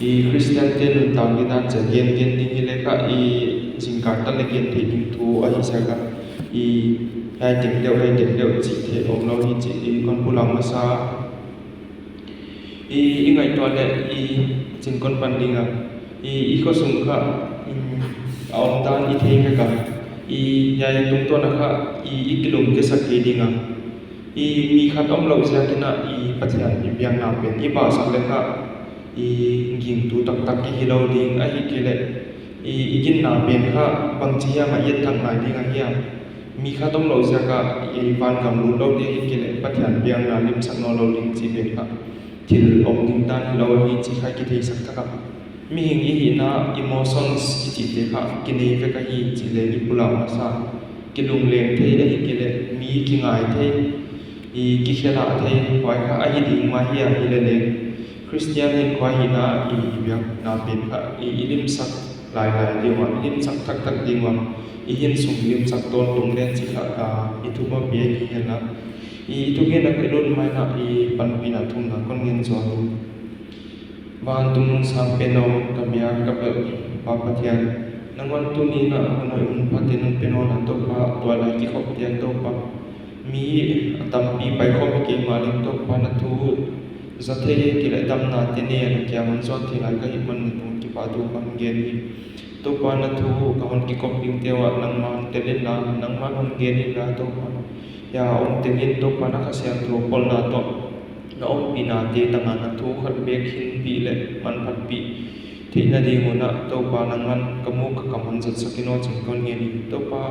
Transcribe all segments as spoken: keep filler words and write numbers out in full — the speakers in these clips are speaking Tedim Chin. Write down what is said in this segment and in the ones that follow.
I Khristiante nuntak ding dan cia gen gen ding hi le kha, i zingkal tan le gen thei ding thu ahi sia kha, i hei teng deuh, hei teng deuh cih thei om lo hi cih i kon pulak masa. I, i ngaihtuah le i cin kon pan ding a, i, i khuasung kha, mm, a om dan i thei vek a, i, hei tungtawn a kha, i, i kilum kiasak kei ding a, i, mi khat om lo ziakin a, i, Pathian i biakna pen i bahsak le kha, i, gingtu taktak i hi lo ding, ahih kei leh i, i ginna pen kha bangci hiam a i et thak nai ding a hiam? Mi khat om lo ziak a i, vangam lut lo ding ahih kei leh Pathian biakna limsak nawn lo ding cih pen kha thil om ding dan hi lo ahi cih kha i kitheisak thak a, mihing i hihna emotions i cihte kha kinei vek ahi cih le i pulak masa. Kilungleng thei ahih kei leh mi kingai thei, i, kikhelah thei, huai kha ahi ding mah hi a, hi le leng Khristian hinkhua hihna i, i biakna pen kha i, i limsak lailai ding uh a, i limsak thakthak ding uh a, i hin sung limsak tawntung den cih kha, a, i thupi a hi hen la. I, i thugen a ka i lut mai na i panpihna thumna kon ngen zual uh. Vantung sang pen aw, ka biak ka belh Pa Pathian, nangman tuni na hun hoih hun phate nong pia nawn a Topa, tua lai kikhop tiang Topa, mi a tampi paikhawm hi kei mah leng Topa na thu za thei hi kei leh damna te nei a na kiang hong zuan thei lai ka hih man na tung kipah thu ka hong gen hi. Topa na thu ka hong kikop dingte uh ah nangmah hong tel inla, nangmah hong gen inla Topa. Hia om tengin Topa na Kha Siangtho polhna tawh na ompihnate tangah na thu khat beek hinpih le manphatpih theih nading un ah Topa nangman ka muk ka kam hong zatsak in aw cin kon ngen hi. Topa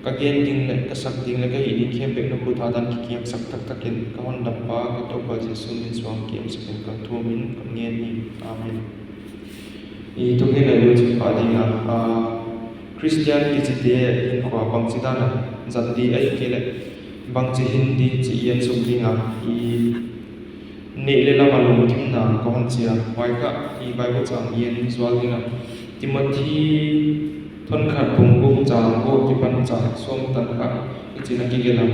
ka gen ding le ka sak ding le ka hih ding khempeuh na khut ah dan kikiamsak taktakin ka hondampa ka Topa Jesu min suang kiamsakin ka thum in ka ngen hi. Amen. I thugen a i lut cih pah ding a, a, Khristian kicite hinkhua bangci dan a zat di ahih kei leh bangci hin di cih i en suk ding a, i neih le lam a lungkimna ka hon ci a, huai kha i Bible cang i en zual ding a, Timothy thonkhat bung guk cang guk kipan cang sawm tan kha i cin a kigelh a,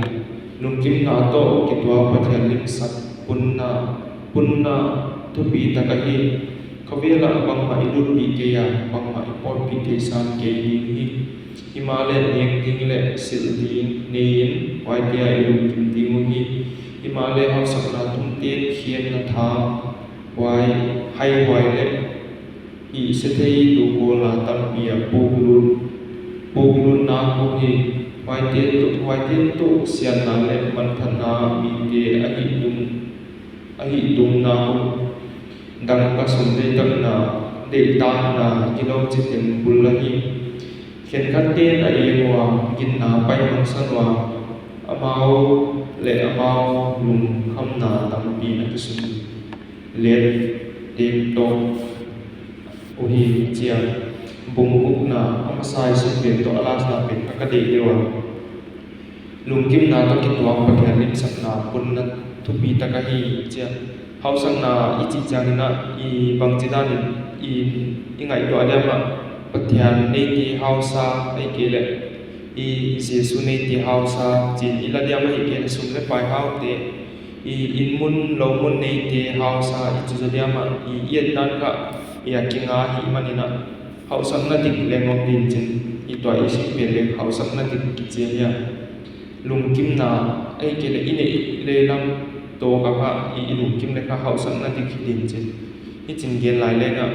lungkimna tawh kituak Pathian limsak punna, punna thupi tak ahi. Khuavela bangmah i lutpih kei a, bangmah i pawlpih thei sam kei ding hi. Himahleh nek ding le silh ding nei-in huaite ah i lungkim ding uh hi. Himahleh hausakna tumte khiatna tha, huai, haihuai le i sia thei tuh kawlna tampi ah puklut, puklut nak uh hi. Huaite tuh, huaite tuh siatna le manthatna mite ahih dum, ahih dum nak uh. Dangka sum deihtakna, deihtakna gilo citeng bul ahi. Khenkhatte in a eng uh a, ginna pai mangsan uh a, amau le amau lungkhamna tampi na kisun let tek tawh uh hi, ci a. Bung gukna a masa i sim pen tawh a last na pen kha ka deih deuh a, lungkimna tawh kituak Pathian limsakna punna thupi tak ahi, ci a. Hausakna i cih ciangin ah i bangci danin i, i ngaihtuah diam ah, Pathian neite hausa ahih kei leh i Jesu neite hausa ci-in i la diam ahih kei leh sum le pai haute, i inn mun lo mun neite hausa i ci zaw diam ah, i, i et dan kha i a kinga ahih manin ah, hausakna dik leng om ding cin, i tua i sim pen leng hausakna dik kici a hi a. Lungkimna ahih kei leh i neih le lam tawk a kha i, i lungkim le kha hausakna dik hi ding cin. Hi cin gen lai leng ah,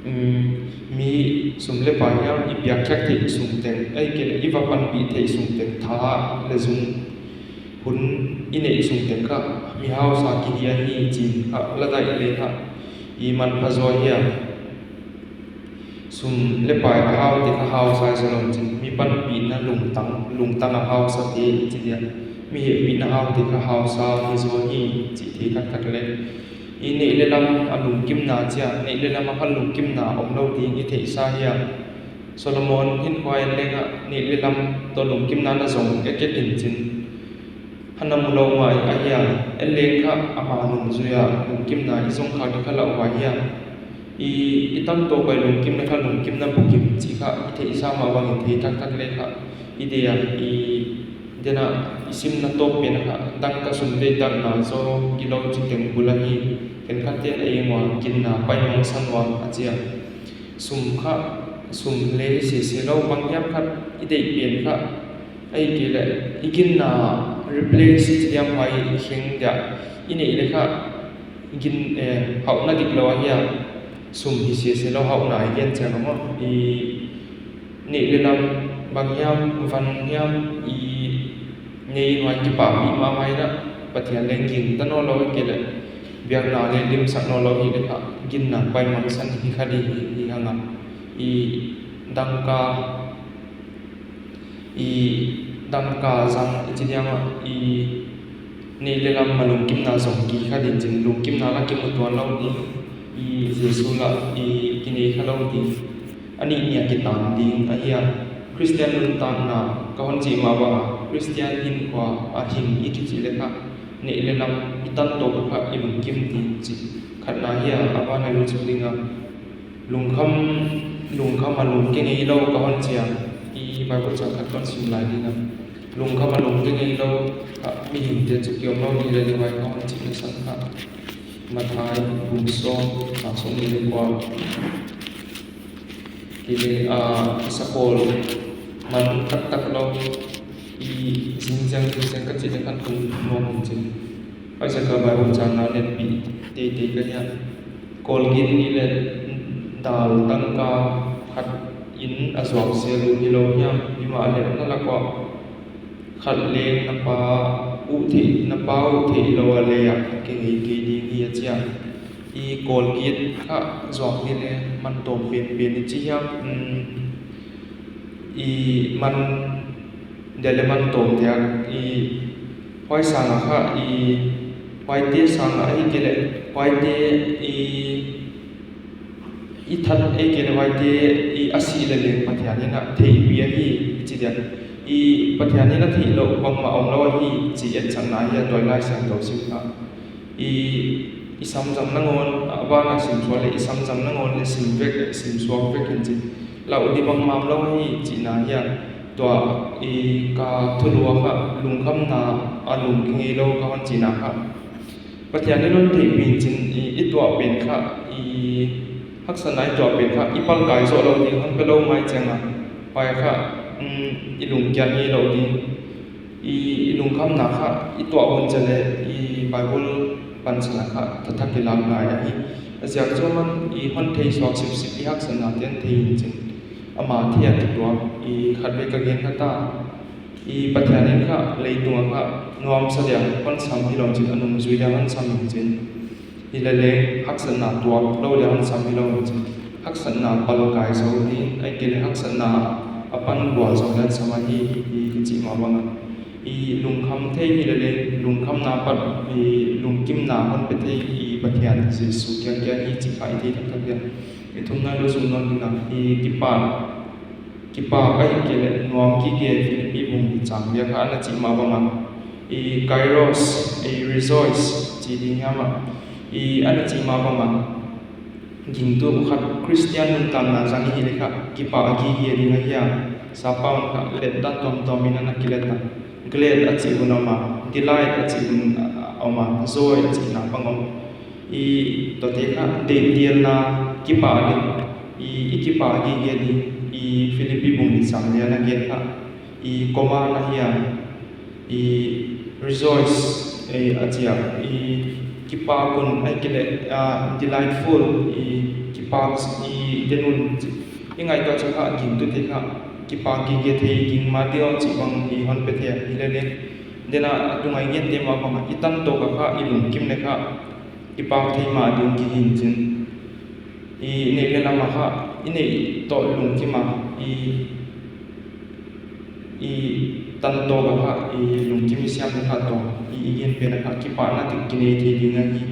um, mi sum le pai hiam i piakkhiak theih sung teng, ahih kei leh i va panpih theih sung teng tha le zung hun i neih sung teng kha mi hausa kihi ahi cin kha la daih le kha i manpha zaw hi a. Sum le pai a haute kha hausa hi zaw lo cin, mi panpihna lungtang, lungtang a hausate i ci dia, mi hehpihna haute kha hausa hi zaw hi cih thei taktak le. I neih le lam a lungkimna ci a, neih le lam a kha lungkimna om lo ding i theihsa hi a. Solomon hinkhua en leng ah neih le lam tawh lungkimna na zong ekek in cin. Hana mu lo mah ahi a, en leng kha ama nungzui a lungkimna i zong khak ding kha lauhuai hi a. I, i tam tawh pai lungkim le kha lungkimna bukim cih kha i theihsa mah bangin thei taktak le kha i deih a, i den a i simna tawp pen a kha dangka sum deihtakna zaw gilo citeng bul ahi. Khenkhatte in ei ung a, ginna pai mangsan ung a, a ci a. Sum kha, sum le hi sese lo, bang hiam khat i deih pen kha, ahih kei leh i ginna replace i ci diam, huai i kheng dia i neih leh kha gin, eh, hauhna dik lo ahi a. Sum hi sese lo, hauhna i gen ciang a maw, i neih le lam, bang hiam, van hiam i nei in, huai kipahpih mahmah in a, Pathian leng gingta nawn lo, ahih kei leh biakna leh limsak nawn lo hi leh kha, ginna pai mangsan hi kha ding hi, hi hang a. I dangka, i dangka zang i ci diam a, i neih le lam a lungkimna zong ki kha ding cin, lungkimna la kimu tuan lo ding, i Jesu la i kinei kha lo ding. A nih nih a kitan ding ahi a. Khristian nuntakna ka hon cih mah bang a, Khristian hinkhua a hing i kici leh kha, neih le lam i tan tawk a kha i lungkim ding cih khatna hi a, a ban a lungsim ding a. Lungkham, lungkham a lungke ngei lo ka hon ci a, i Bible chang khat kon sim lai ding a. Lungkham a lungke ngei lo kha mihingte cu kiom lo ding leh, huai ka hon cih na san kha Matthai bung sawm, a sawm nih le kua. Kei le, ah, i sa pawl man taktak lo, i zingziang zingziang ka cih leh khan tung nuam in cin. Isaiah Bible chang na netpih teitei ka hia. Kawlgin nih le dal dangka khat in a zuak zel uh hi lo hiam? Hi mah leh na lak uah khat leng na pa uh theih, na pa uh theih lo a lei ah kingei kei ding hi a ci a. I kawlgit kha zuak hi le man tawm penpen i ci hiam? Um, i man dia le man tawm dia, i huai sang a kha, i huaite sang a, ahih kei leh huaite i i that ei kei le huaite i a sih le leng Pathian in a theihpih ahi i ci diak. I Pathian in a theih loh bangmah om lo ahi cih etsakna hi a, tua i Lai Siangtho sim kha. I, i samzang nangawn, a ban a sim suak le i samzang nangawn le sim vek, sim suak vek in cin. Lauh ding bangmah om lo ahi cihna hi a, tua i ka thulu a kha lungkhamna a lungke ngei lo ka hon cihna kha. Pathian in hon theihpih in cin, i, i tuah pen kha, i haksatna i tuah pen kha, i palkai zawh lo ding hon pia lo mai ciang a, pai kha, um, i lungkiat ngei lo ding, i, i lungkhamna kha, i tuah hun ciang le, i Bible pansan a kha, thathak i lak ngai ahi. A ziak cu man, i hon thei suak sipsip, i haksatna te hon thei in cin, ama thei a kituak, i khatvei ka gen kha ta. I Pathian in kha leitung a kha nuamsa dia hon sam hi lo cin, a nungzui dia hon sam hi cin. Hi le le haksatna tuak lo dia hon sam hi lo cin. Haksatna palkai zo ding, ahih kei le haksatna a pan gual zo dia hon sam ahi, i ka cih mah bang a. I lungkham thei hi le le lungkhamna pan, i lungkimna hon pia thei i Pathian Jesu kiang kiang hi cih kha i thei taktak dia. I thumna lo sung nawn ding a, i kipan Kipak ahih kei leh nuam gige. Filipi bung nih cang li a kha a na cih mah bang a, i kairos, i rejoice ci ding hiam a, i a na cih mah bang a, gingtu khat Khristian nuntakna zang i hih leh kha kipak gige ding ahi a, Sapa un kha letdan tuamtuam in a na kilet a, glad a cih hun a om a, delight a cih hun a om a, joy a cihna bang om. I tuate kha deihtelna, kipak ding, i, i kipak gige ding, i Filipi bung nih cang li a na gen kha, i command ahi a, i rejoice, i a ci a, i kipak un, ahih kei leh, a, delightful, i kipak, i den un, i ngaihtuah ciang kha gingtute kha kipak gige thei ding mah ding aw cih bang i hon pia thei a, hi le le. Den a, a tunga i gente mah bang a, i tan tawk a kha i lungkim leh kha kipak thei mah ding kihi in cin. I neih le lam a kha i neih tawh lungkim a, i, i tan tawk a kha i lungkim i siam leh kha tawh i, i gen pen a kha kipakna dik kinei thei ding ahi.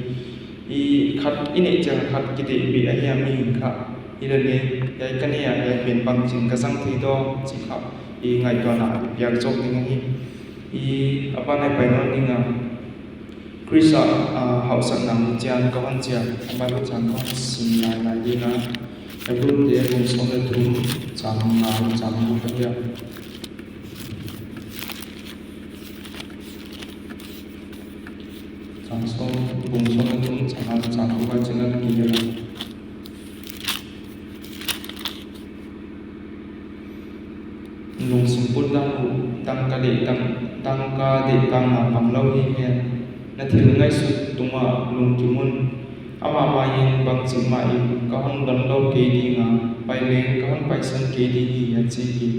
I khat i neih ciang khat kideihpih ahi a, mihing kha hi le le, hiai ka nei a, hiai pen bangci in ka zang thei diam cih kha i ngaihtuahna i piak zawk ding ahi. I a ban a i pai nawn ding a, Khrist ah, a, hauhsakna mu ciang ka hon ci a, a Bible chang ka hon sim lai lai ding a, Hebru te bung sawm le thum, chang nga le chang guk ahi a. Chang sawm, bung sawm le thum, chang nga le Lungsim put dan uh, dangka deih dang, dangka deih dangna bang lo hi hen. Na thil ngaihsut tungah lungkim un. Amah mah in bangcik mah in ka hon don lo kei dinga, pai leng ka hon paisan kei ding hi, a ci hi.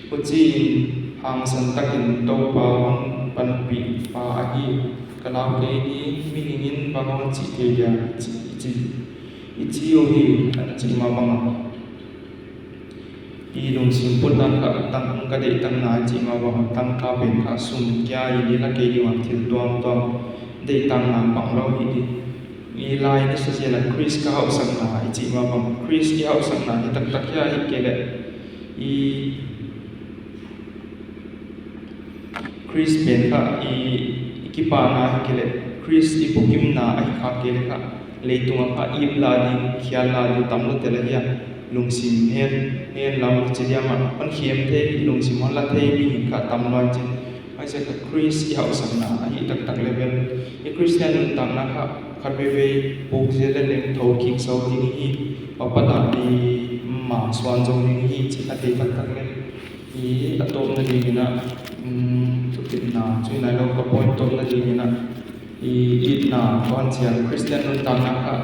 Huci-in hangsan takin Topa hong panpihpa ahi ka lau kei ding, mihing in bang hong cih thei dia, i ci, i ci, i ci uh hi, a cih mah bangah. I lungsim put dan kha, dangka deih dangna i cih mah bangah, dangka pen kha sum kia i dila kei ding a, thil tuamtuam deih dangna bang lo hi ding. I lai ni sa ciang a Khrist ka hauhsakna i cih mah bang, Khrist i hauhsakna hi taktak hia, hi kei leh i Khrist pen kha i, i kipahna hi kei leh, Khrist i bukimna ahi kha kei leh kha, leitungah kha ip la ding, khial la ding tam lo tel ahi a, lungsim hen, hen lam ci diam ah, hon khem thei, lungsim hon la thei mi kha tam lo ci. Ahi zia kha Khrist i hauhsakna ahi taktak leh bel, i Khristian nuntakna kha khat veivei puk zia leh leng tho kik zo ding hi, a pat ah i mang suan zo ding hi, ci a thei taktak leh. I a tawpna dingin ah, um, thupitna, cui nai lo ka point tawpna dingin ah, i itna, ka hon ciang Khristian nuntakna kha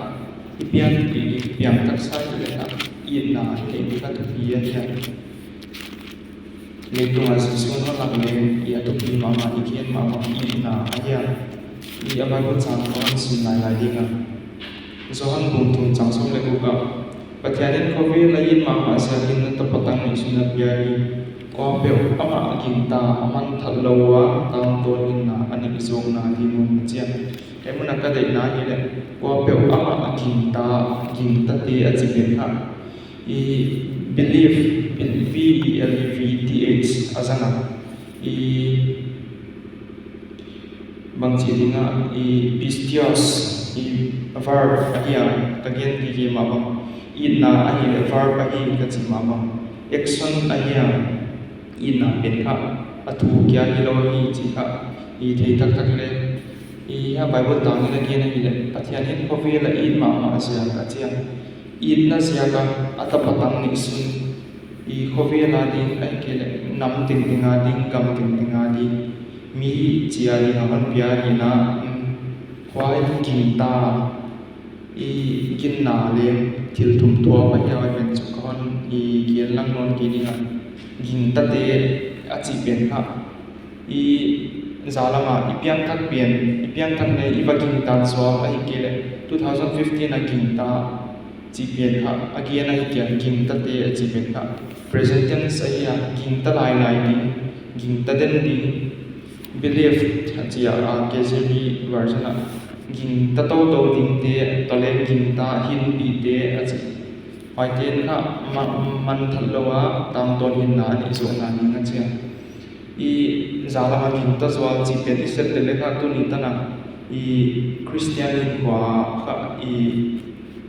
i pian, i, i piang taksa i leh kha itna i neih ding kha thupi ahi a. Leitung ah Jesu hon lak leng i a thupi mahmah, i khen mahmah itna ahi a. I a Bible chang ka hon sim lai lai ding a. Johan bung thum chang sawm leh guk ah, Pathian in khuavel a it mahmah ziakin a tapa tang neihsun a pia hi. Kua peuh amah a gingta a manthat lo a, tangtawn hinna a neih zawkna ding un, a ci a. Hih mun ah ka deihna hi leh, kua peuh amah a gingta, gingtate a ci pen kha, i believe, B E L I E V E T H a zang a, i bangci ding ah, i pistios, i verb ahi a, ka gen gige mah bang, itna ahi leh verb ahi ka cih mah bang, action ahi a, itna pen kha a thu kia hi lo hi ci kha i thei taktak leh, i a Bible tang in a gen ahi leh, Pathian in khuavel a it mahmah ziak a ci a, itna ziak a a tapa tang neihsun, i khuavel a ding ahi kei leh nam teng teng a ding, gam teng teng a ding, mi ci a ding a hon pia hi na, um, khua i gingta, i ginna leh thil thum thuak ahi a, pen cu ka hon i gen lang nawn kei ding a, gingtate a cih pen kha i zalam ah i piangthak pen, i piangthak leh i va gingtat zual ahi kei leh, two thousand fifteen a gingta cih pen kha a gen ahi kei a, gingtate a cih pen kha present tense ahi a, gingta lailai ding, gingta den ding. Believe a ci a, a, K J V version ah gingta toto dingte, tua leh gingta hinpite a ci. Huaite in kha ma-, manthat lo a, tangtawn hinna a neih zawkna ding a ci a. I zalam a gingta zual cih pen i sep leh kha tuni tan a i Khristian hinkhua kha i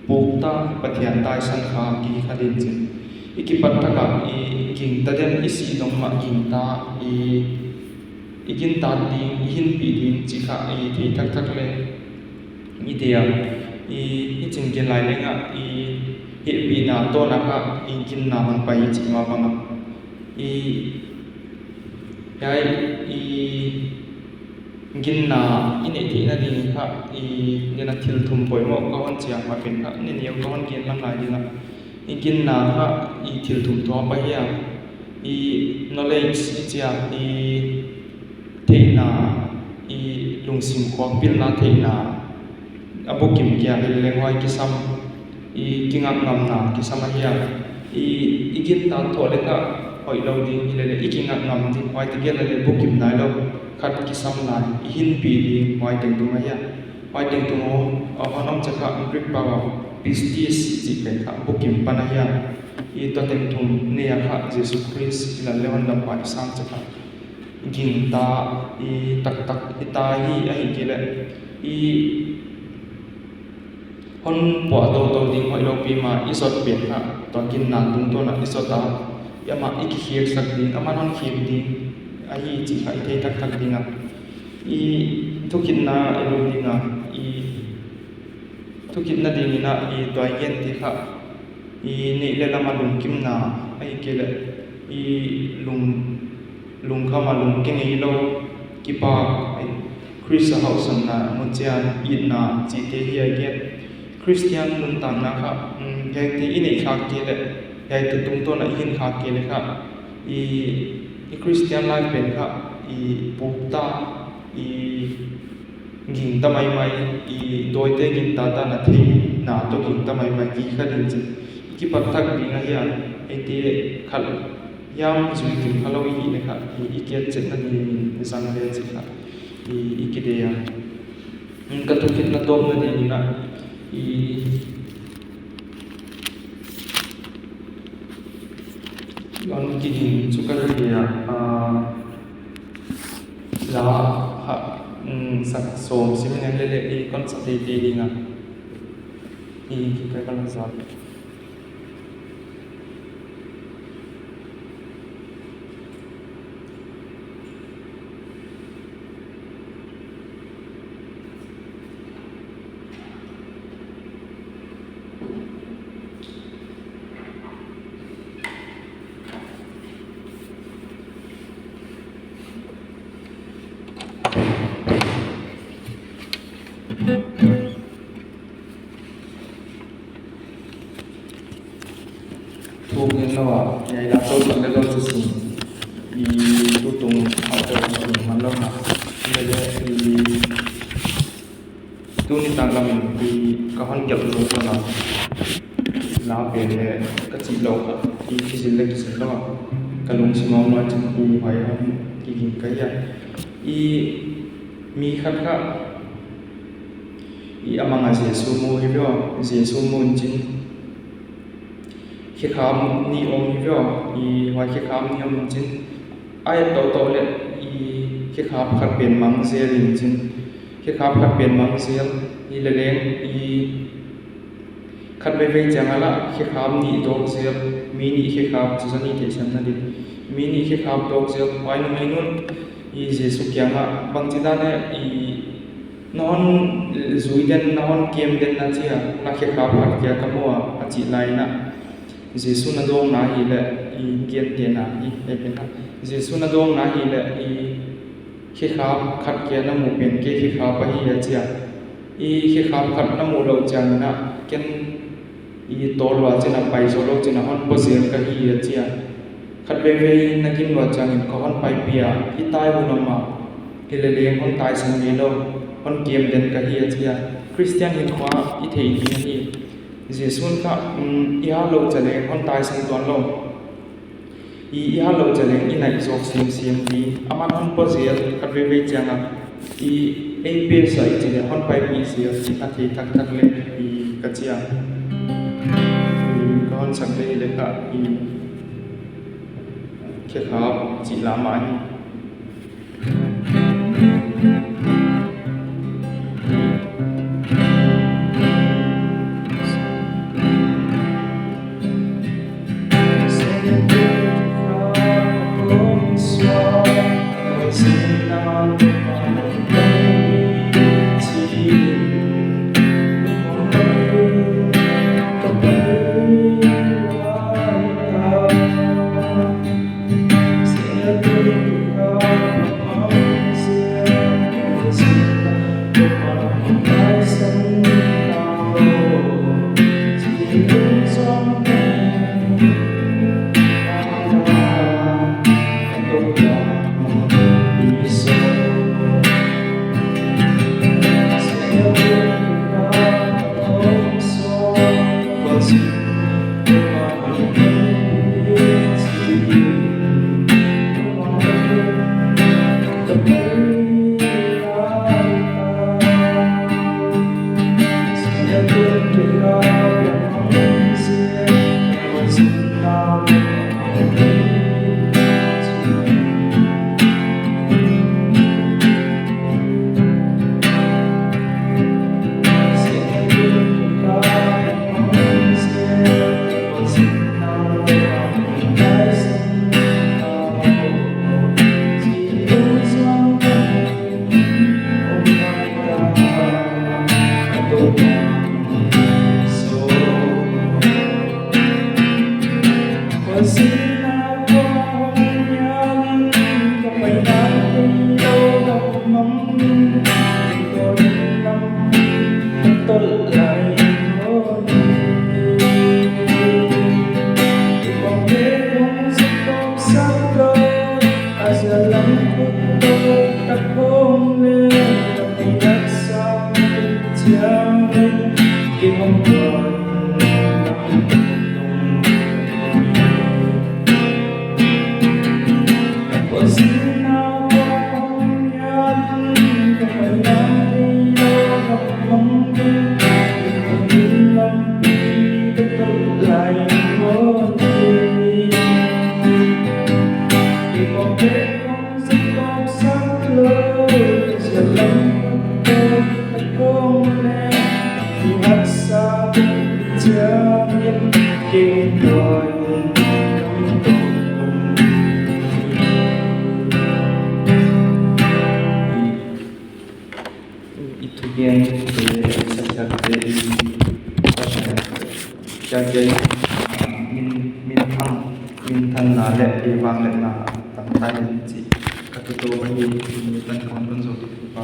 pukta, Pathian taisan kha kihi kha ding cin. I kipat thak ah i gingta den, i sih dong mah gingta, i, i gintat ding, i hinpih ding ci kha i thei taktak leh, i dia, i, i cingkil lai leng ah i hehpihna tawh na kha i ginna hong pai i cih mah bang a, i, hiai, i ginna i neih theihna ding kha i, ginna thil thum poimawh ka hon ciang mah pen kha, ni neu ka hon gen lang lai ding a, i ginna kha i thil thum thuak pai hi a, i knowledge i ci a, i theihna, i lungsim khuak pilna theihna, a bukim kia hi leng huai kisam, i kingak ngamna kisam ahi a, i, i gintat thuak leh kha hoih lo ding hi leh, i kingak ngam ding, huai tegel leh bukim nai lo khat kisam lai, i hinpih ding huai teng tung ahi a, huai teng tung aw, a hon om ciang kha Greek pau ah pistis cih pen kha bukim pan ahi a, i tua teng thum nei a kha Jesu Khrist i lal leh hondampa i sang ciang kha gingta i taktak i ta hi, ahi kei leh i hon puah toto ding hoih lopi mah i zot pen kha tua ginna tungtawn ah i zot a, i amah i kikheksak ding, amah hon khek ding ahi cih kha i thei taktak ding a, i thukhitna i lut ding a, i Thukhitna dingin ah i tua i gente kha i neih le lam a lungkimna, ahih kei leh i lung, lungkham a lungkia ngei lo, kipak, Khrist a hauhsakna, mucian, itna cihte hi a gen. Khristian nuntakna kha, um, hiaite i neih khak kei leh, hiaite tungtawn ah i hin khak kei leh kha i, i Khristian life pen kha i pukta, i gingta maimai, i dawite gingta ta na theihna tawh gingta maimai, i kha ding cin i kipak thak ding ahi a, eite khat hiam zui kim kha lo i hih leh kha i, i kiat ciatna dingin zang le cin kha i, i kidei a. Ka thukhitna tawpna dingin ah i Hong kiging cu ka hi a, aa, la ha, um, sak sawm sim ngen lele i kon sa teitei ding a. I kikai ka la sa. Thu ngen lo ah, i ai la to sak le lo cu sing. I tutung hauh te tung man lo na. I le le i tuni tak lam in i ka hon gelh zo ko na. La pen le ka cih lo kha. I kizil le kizil lo ah. Ka lungsim a om lo cin i huai hon kiging ka hi a. I mi khat kha i a mang a Jesu mu hi vio, Jesu mu in cin. Khekhap nih om hi vio, i huai khekhap nih om in cin. A et toto le i khekhap khat pen mang zel in cin. Khekhap khat pen mang zel, i le leng i khat veivei ciang a lah khekhap nih dawk zel, mi nih khekhap cu zani theihsiam na ding. Mi nih khekhap dawk zel, huai numei nun i Jesu kiangah bangci dan e i na hon zui den, na hon kem den na cia, na khekhap khat kia ka mu a, a cih lai in ah Jesu na dawngna hi leh i gentehna hi, ei pen kha Jesu na dawngna hi leh i khekhap khat kia na mu pen kei khekhap ahi a cia. I khekhap khat na mu loh ciangin ah ken i tawl lua cin a pai zo lo cin a hon pua zel ka hi a cia. Khat veivei na gim lua ciangin ka hon paipih a, i tai hun om a, hi le leng hon taisan ngei lo, hon kem den ka hi a cia. Khristian hinkhua i theih ding ahi. Jesuh in kha, um, i hat loh ciang leng hon taisan tuan lo. I, i hat loh ciang leng i naih zawk siamsiam ding. Aman hon pua zel khat veivei ciangah i ei pesa i cih leh hon paipih zel cih a thei thakthak leh i ka cia. I ka hon sak leh i leh kha i khekhap cih lam ah hi. I thugente, i sakte, i Pasian, i sakte, min, minthang, minthanna le i vangliatna tangtai in ci ka tuto ahi. Tuni tan kong tun zo tu pa.